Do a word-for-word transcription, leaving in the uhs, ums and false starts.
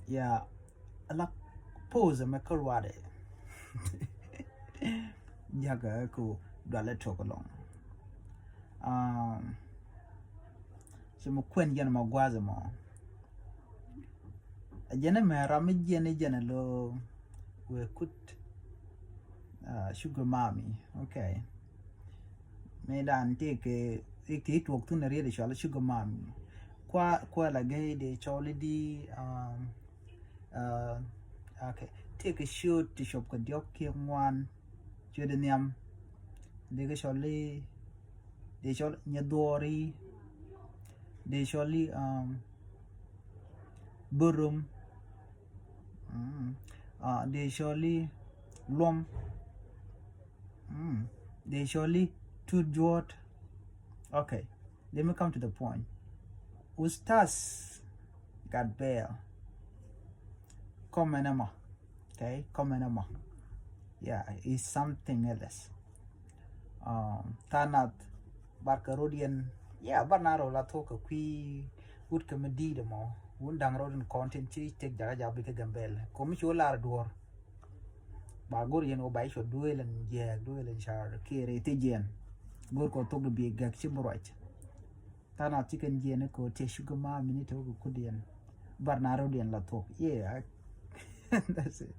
Ya, ala pose mɛ kä ruadɛ. Jakɛ ku dualɛ tok lɔŋ. Um, ci mɛ kuɛn jɛn mɛ gua̱a̱th mɔ. A jɛn mɛ ram mi jɛn jɛn lo wee kut, uh, sugar mommy. Okay. Mëë dan tëëkɛ, tëë tuɔk thun a riet a cɔl sugar mommy. Kua, kua la gɛy dee cɔl di, um, uh, okay. Tëëkɛ ciöt ti cop kɛ diɔk kiɛ ŋuan. Ciöt di nhiam. Dee kɛ cɔl di, dee cɔl nyɛ dhuɔri. Dee cɔl di, um, burum. Mm. Uh, dee cɔl di luɔm. Mm. Dee cɔl di tut juɔt. Okay, let me come to the point. Ustaz gat bɛɛl. Comment ɛmɔ. Okay, comment ɛmɔ. Yeah, it's something else. Um, tanath barkɛ rodiɛn. Yeah, bar na rɔ la thok kɛ kui̱ wut kɛ mi di̱i̱t ɛmɔ. Wun da̱ŋ rodiɛn content ci tek jakä jakä bikɛ Gambɛl. Komi ci wä lar duɔr. Ba gor yɛn wä ba i̱ cɔ duëël ɛn jiɛɛk duëël ɛn car kiɛ rɛy thiec yɛn. Gor kɔ thok di bi gɛk ci bi ruac. Tanath ci kɛn jiɛɛn kɔ tiɛ sugar mommy ni te wä kɛ kut yɛn. Bar na rodiɛn la thok. Yeah, I, that's it.